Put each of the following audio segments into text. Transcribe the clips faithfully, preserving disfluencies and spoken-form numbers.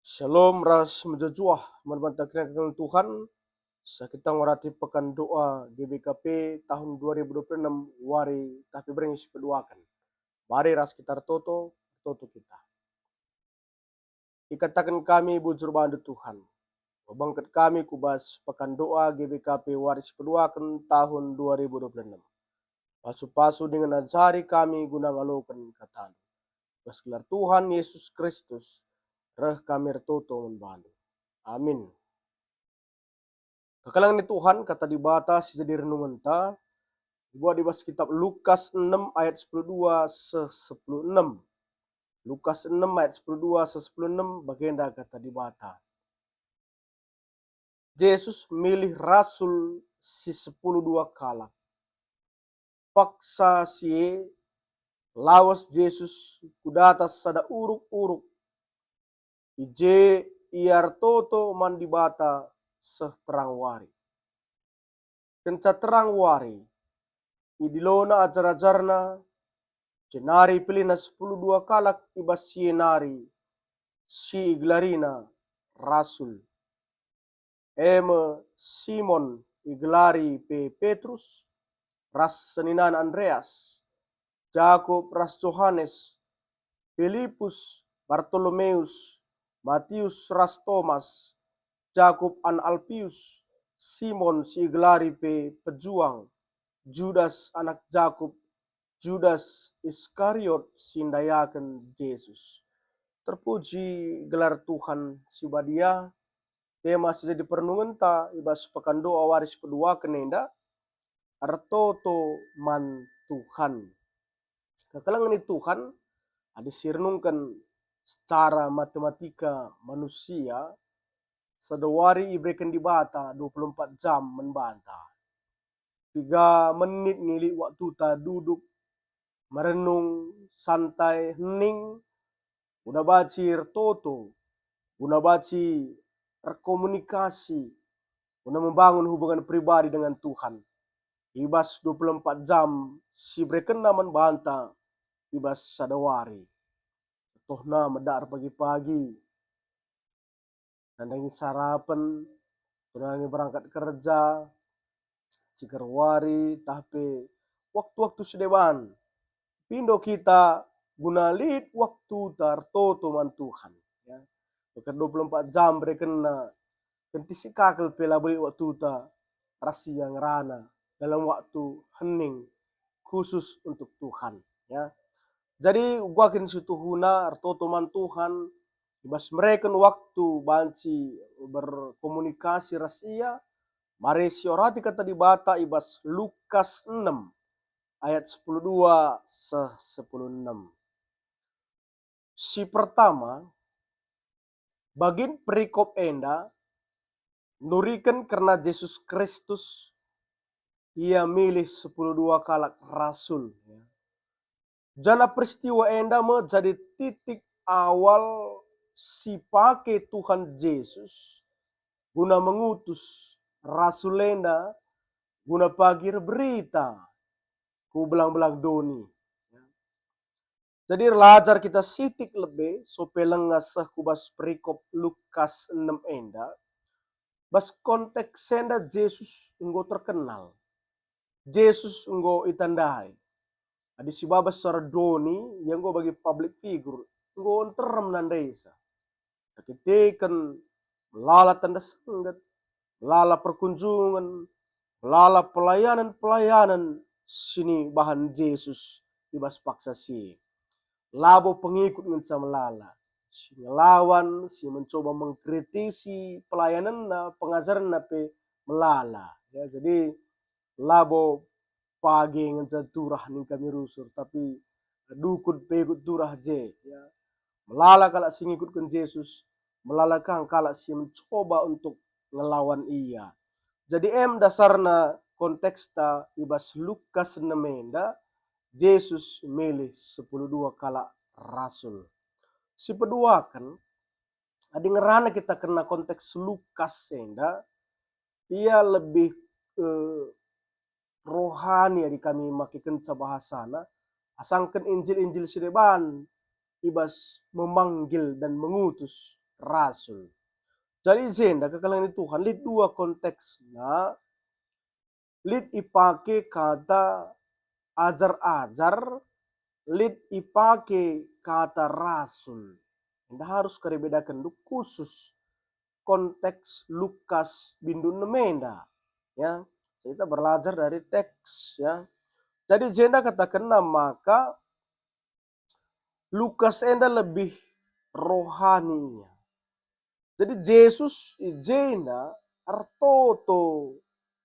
Shalom ras mejuah-juah man banta kerina Tuhan. Seh kita ngorati pekan doa G B K P tahun dua ribu dua puluh enam wari tapi berngi sipeduaken. Mari ras kita ertoto, ertoto kita. Ikataken kami bujur bandu Tuhan. Bengket kami ku bas pekan doa G B K P wari sipeduaken tahun dua ribu dua puluh enam. Pasu-pasu dingen ajari kami guna ngaloken katandu. Bas gelar Tuhan Yesus Kristus, reh kami ertoto man bandu. Amin. Kekelengen ni Tuhan, kata Dibata si jadi renungenta, dibuat i bas kitab Lukas enem ayat sepuluh dua seh sepuluh enem. Lukas enem ayat sepuluh dua seh sepuluh enem, bagenda kata Dibata. Jesus milih rasul si sepuluh dua kalak. Paksa si e, lawes Jesus ku datas sada uruk-uruk. I je ia ertoto man Dibata seh terang wari. Kenca terang wari, idilona ajar-ajarNa, jenari pilihNa sepuluh dua kalak i bas si e nari, si igelariNa rasul. E me Simon igelari pe Petrus, ras seninana Andreas, Jakup ras Johanes, Pilipus, Bartolomeus, Matius ras Tomas, Jakup anak Alpius, Simon si igelari pe Pejuang, Judas anak Jakup, Judas Iskariot si ndayaken Jesus. Terpuji gelar Tuhan si badia. Tema si jadi perenungenta i bas pekan doa wari sipeduaken enda, ertoto man Tuhan. Kekelengen ni Tuhan, adi sirenungken secara matematika manusia, sada wari ibereken Dibata dua puluh empat jam man banta. Piga menit nge lit waktuta duduk, merenung, santai, hening, guna banci ertoto, guna banci erkomunikasi, guna membangun hubungan pribadi dengan Tuhan. I bas dua puluh empat jam si iberekenNa man banta i bas sada wari. Contohna, medak erpagi-pagi, nandangi sarapen, nandangi berangkat kerja, ciger wari, tah pe waktu-waktu si deban. Pindo kita guna lit waktuta ertoto man Tuhan, ya. Bengket dua puluh empat jam iberekenNa, kentisik ka kal pe labo lit waktuta ras ia ngerana dalam waktu hening khusus untuk Tuhan, ya. Jadi, uga kin situhuna ertoto man Tuhan, i bas mereken waktu banci berkomunikasi ras Ia, mari siorati kata Dibata i bas Lukas enem ayat sepuluh dua seh sepuluh enem. Si pertama, bagin perikop enda nuriken kerna Jesus Kristus, Ia milih sepuluh dua kalak rasul, ya. Janah peristiwa enda me jadi titik awal si pake Tuhan Jesus guna mengutus rasul enda guna pagi erberita ku belang-belang doni. Jadi erlajar kita sitik lebe sope langa seh ku bas perikop Lukas enem enda, bas konteks enda Jesus enggo terkenal. Jesus enggo itandai. Adi sibaba secara doni, ia enggo bagi public figure, enggo nterem nandaisa. Erkiteken melala tanda sengget, melala perkunjungen, melala pelayanan-pelayanan si nibahan Jesus i bas paksa si e. Labo pengikut ngenca melala, si ngelawan, si mencoba mengkritisi pelayanenna, pengajarenna pe melala. Ya, jadi labo page ngenca turah ning kami rusur, tapi dukut pe ikut turah je, ya. Melala kalak si ngikutken Jesus, melala kang kalak si mencoba untuk ngelawan Ia. Jadi em dasarna konteksta i bas Lukas enem enda, Jesus milih sepuluh dua kalak rasul. Si peduaken, adi ngerana kita kerna konteks Lukas enda, ia lebih, eh, rohani adi kami makekenca bahasana, asangken Injil-Injil si deban i bas memanggil dan mengutus rasul. Jadi i jenda kekelengen Tuhan, lit dua konteksna, lit ipake kata ajar-ajar, lit ipake kata rasul. Enda harus kari bedaken khusus konteks Lukas bindu enem enda. Ya, kita belajar dari teks, ya. Jadi jenda katakenna maka Lukas enda lebih rohani ia. Jadi Jesus i jenda ertoto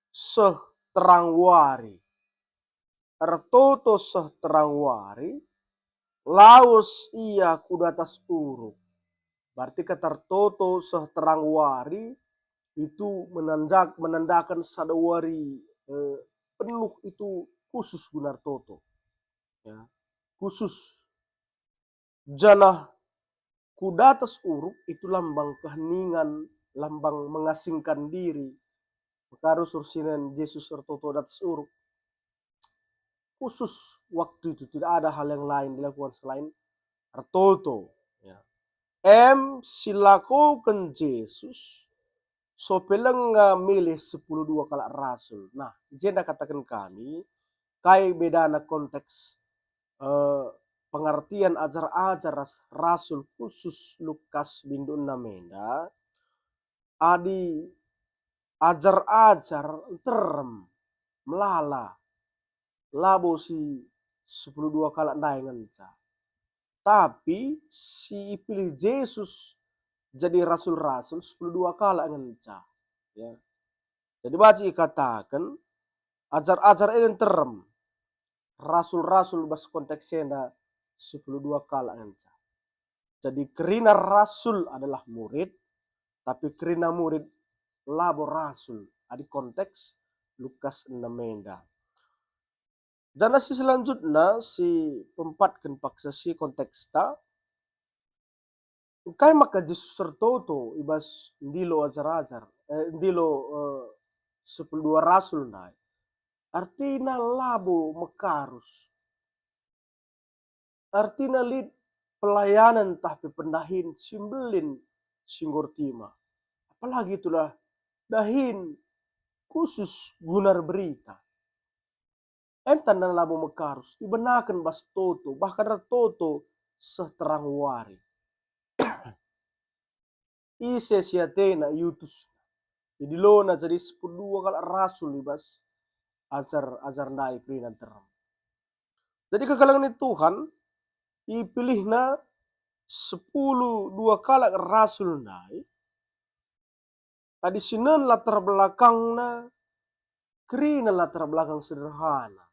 seh terang wari. Ertoto seh terang wari, lawes ia ku datas uruk. Berarti kata ertoto seh terang wari itu menanjak-, menandakan sada wari, eh, penuh itu khusus guna ertoto. Ya, khusus. Janah ku datas uruk itu lambang keheningan, lambang mengasingkan diri. Maka arus ursinen Jesus ertoto datas uruk. Khusus waktu itu, tidak ada hal yang lain dilakukan selain ertoto. Ya. Em silakoken Jesus, sope lenga milih sepuluh dua kalak rasul. Nah, i jenda kataken kami, kai bedana konteks, eh, pengertian ajar-ajar ras rasul khusus Lukas bindu enem enda? Adi ajar-ajar nterem, melala, labo si sepuluh dua kalak ndai ngenca. Tapi si ipilih Jesus jadi rasul-rasul sepuluh dua kalak ngenca. Ya. Jadi banci ikataken, ajar-ajar enda nterem, rasul-rasul bas konteks enda sepuluh dua kalak ngenca. Jadi kerina rasul adalah murid, tapi kerina murid labo rasul, adi konteks Lukas enem enda. Janah si selanjutna si pempatken paksa si konteksta, engkai maka Jesus ertoto i bas ndilo ajar-ajar, eh, ndilo, eh, sepuluh dua rasul ndai? Artina labo mekarus. Artina lit pelayanan ntah pe pendahin si mbelin si enggo ertima. Apalagi itulah dahin khusus guna erberita. Em tandana labo mekarus, ibenaken bas toto, bahkan ertoto seh terang wari. Ise si atena iutus, idilona jadi sepuluh dua kalak rasul i bas ajar-ajar ndai kerina nterem. Jadi kekelengen Tuhan, ipilihna sepuluh dua kalak rasul ndai, adi sinen latar belakangna, kerina latar belakang sederhana.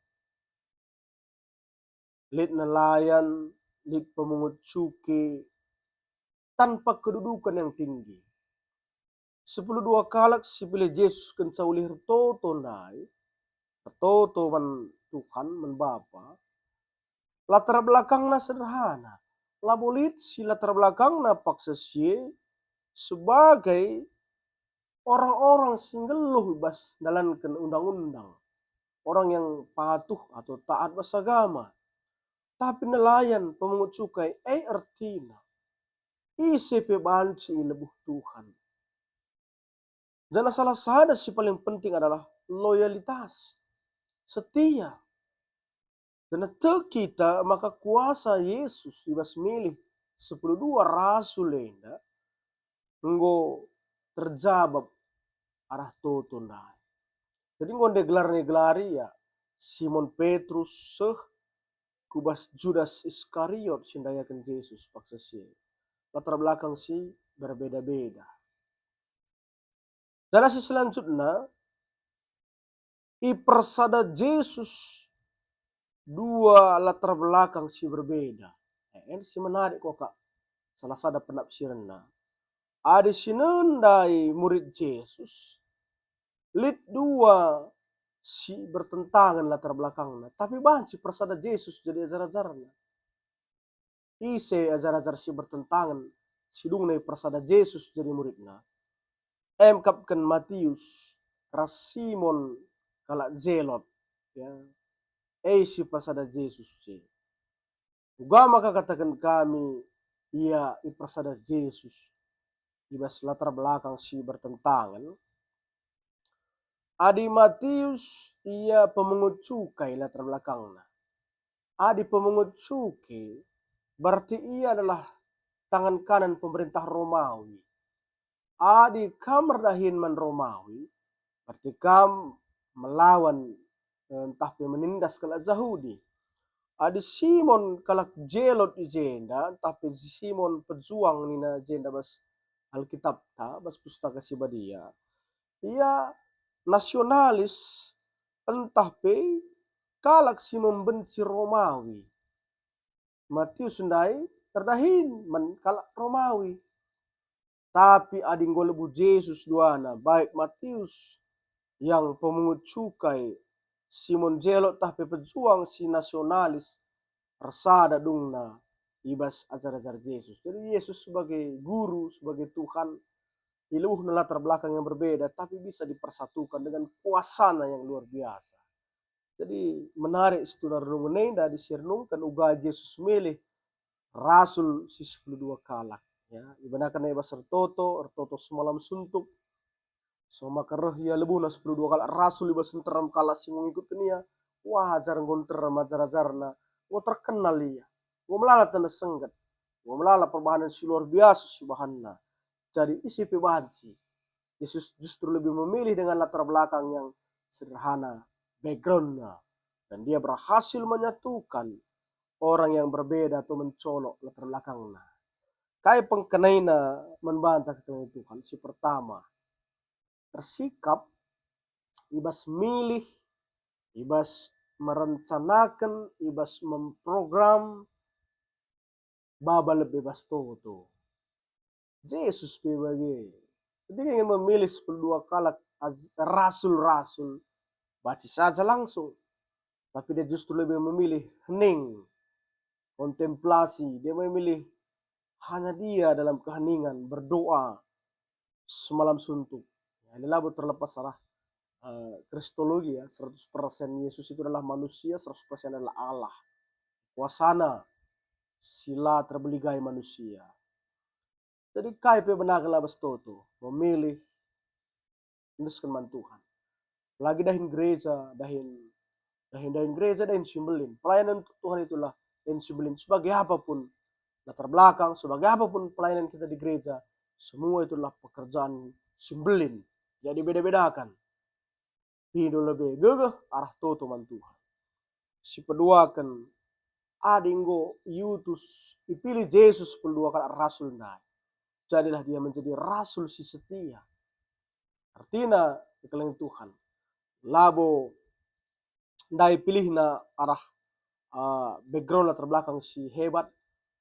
Lit nelayan, lit pemungut cuke, tanpa kedudukan yang tinggi. Sepuluh dua kalak si pilih Jesus kenca ulih ertoto ndai, ertoto man Tuhan, man Bapa, latar belakangna sederhana. Labo lit si latar belakangna paksa si e sebagai orang-orang si nggeluh i bas ndalanken undang-undang, orang yang patuh atau taat bas agama. Tapi nelayan, pemungut cukai, e ertina, ise pe banci ilebuh Tuhan. Janah salah sada si paling penting adalah loyalitas, setia. Janah tek kita maka kuasa Jesus i bas milih sepuluh dua rasul enda enggo terjabap arah toto ndai. Jadi enggo ndegelar-ndegelari ia Simon Petrus seh ku bas Judas Iskariot si ndayaken Jesus paksa si e. Latar belakang si berbeda-beda. Janah si selanjutna, ipersada Jesus dua latar belakang si berbeda. Eh, si menarik kok, Kak. Salah sada penafsirenna. Adi sinen ndai murid Jesus, lit dua si bertentangan latar belakangna, tapi banci persada Jesus jadi ajar-ajarna. Ise ajar-ajar si bertentangan si dungna ipersada Jesus jadi muridna? Emkapken Matius ras Simon kalak Zelot, ya. E si persada Jesus si. Uga maka kataken kami, ia ipersada Jesus. i bas latar belakang si bertentangan. Adi Matius, ia pemungut cukai latar belakangna. Adi pemungut cukai, berarti ia adalah tangan kanan pemerintah Romawi. Adi kam erdahin man Romawi, berarti kam melawan, eh, ntah pe menindas kalak Jahudi. Adi Simon kalak Zelot i jenda, ntah pe Simon pejuang nina jenda bas Alkitapta, bas Pustaka Si Badia, ia nasionalis ntah pe kalak si membenci Romawi. Matius ndai erdahin man kalak Romawi. Tapi adi enggo lebuh Jesus duana, baik Matius yang pemungut cukai, Simon Zelot ntah pe pejuang si nasionalis, ersada dungna i bas ajar-ajar Jesus. Jadi Yesus sebagai guru, sebagai Tuhan, iluhna latar belakang yang berbeda, tapi bisa dipersatukan dengan kuasana yang luar biasa. Jadi menarik situhuna renungen enda, adi sirenungken uga Jesus milih rasul si sepuluh dua kalak. Ya, ibenaken i bas ertoto, ertoto semalam suntuk. So maka reh ia lebuhna sepuluh dua kalak rasul i bas nterem kalak si ngikutken ia. Wajar enggo nterem ajar-ajarna, enggo terkenal ia, enggo melala tanda sengget, enggo melala perbahanen si luar biasa si ibahanna. Jadi ise pe banci, Jesus justru lebih memilih dengan latar belakang yang sederhana backgroundnya, dan dia berhasil menyatukan orang yang berbeda atau mencolok latar belakangna. Kai pengkenaina man banta kekelengen Tuhan? Si pertama, ersikap i bas milih, i bas merencanaken, i bas memprogram baba lebe bas toto. Jesus pe bage. Ketika ingin memilih sepuluh dua kalak az-, rasul-rasul, banci saja langsung. Tapi dia justru lebih memilih hening, kontemplasi. Dia memilih hanya dia dalam keheningan, berdoa semalam suntuk. Ya, ini labo terlepas arah, eh, Kristologi, ya, seratus persen Yesus itu adalah manusia, seratus persen adalah Allah. Kuasana si la terbeligai manusia. Jadi kai pe benaken la bas toto, memilih, endesken man Tuhan. Lagi dahin gereja, dahin, dahin, dahin gereja, dahin si mbelin. Pelayanan untuk Tuhan itulah dahin si mbelin. Sebagai apapun latar belakang, sebagai apapun pelayanan kita di gereja, semua itulah pekerjaan si mbelin. Jadi beda-bedakan. Pindo lebe gegeh arah toto man Tuhan. Si peduaken, adi enggo iutus, ipilih Jesus sepuluh dua kalak rasul ndai, jadilah dia menjadi rasul si setia. Artina, kekelengen Tuhan, labo ndai pilihna arah, ah, background latar belakang si hebat,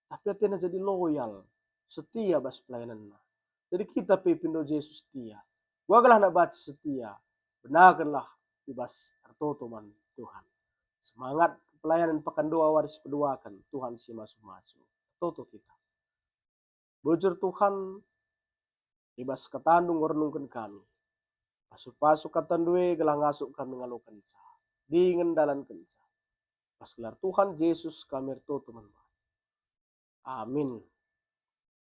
tapi atena jadi loyal, setia bas pelayananna. Jadi kita pe pindo Jesus setia. Kuagalah anak banci setia, benakenlah i bas ertoto man Tuhan. Semangat pelayanan pekan dua wari si peduaken, Tuhan si masu-masu. Ertoto kita. Bujur Tuhan, i bas kataNdu enggo renungken kami. Pasu-pasu kataNdu e gelah ngasup kami ngalokenca, dingen ndalankenca. Bas gelar Tuhan Jesus kami ertoto man Bapa. Amin.